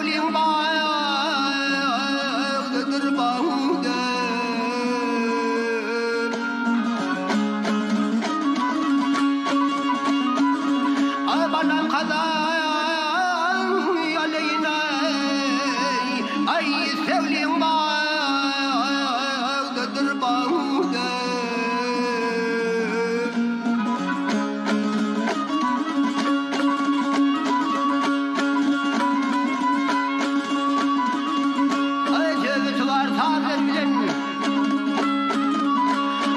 Sewliň bagdadyr bagda. Ay balam kaza aleyna ay Sewliň bagdadyr bagda. Ay sögüsü var sazlar bilen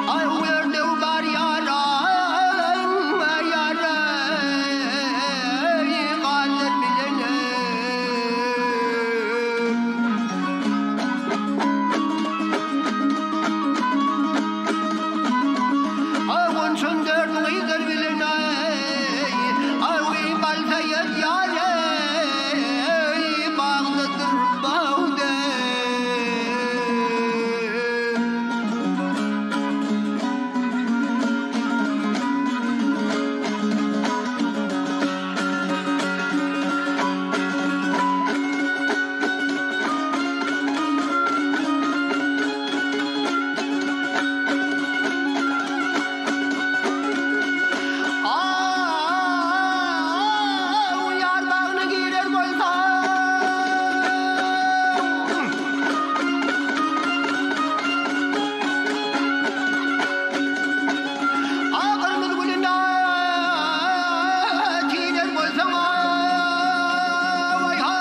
Ay uyardı var yaran yaran Kalır bilen Ay gonçun dört gyzlar bilen ay Ay bal sayar yare Bağlıdır bağda. Aa, yar bağına girer bolsam. Aa, kırmızı gülüne tiner bolsam. Vay ha.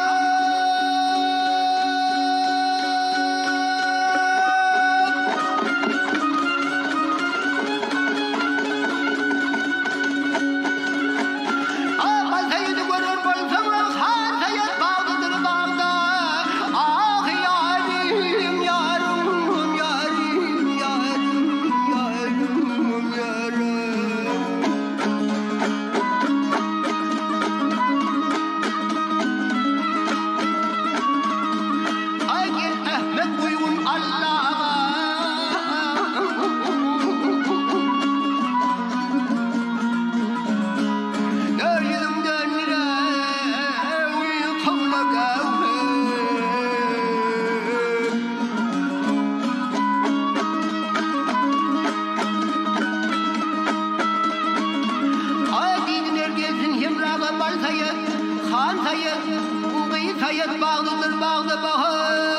Aa, seyidi görür bolsam, har seyit bağdadır bağda. Ah yarim, yarım, yarim, yarım, yarım, yarım. Ay gel Ahmet buyurun Allah'a. Dön dönre, kavla gavre. Ay didiner gelsin hemraga bal sayet, han sayet, ugy sayet bağlıdır bağlı bahar.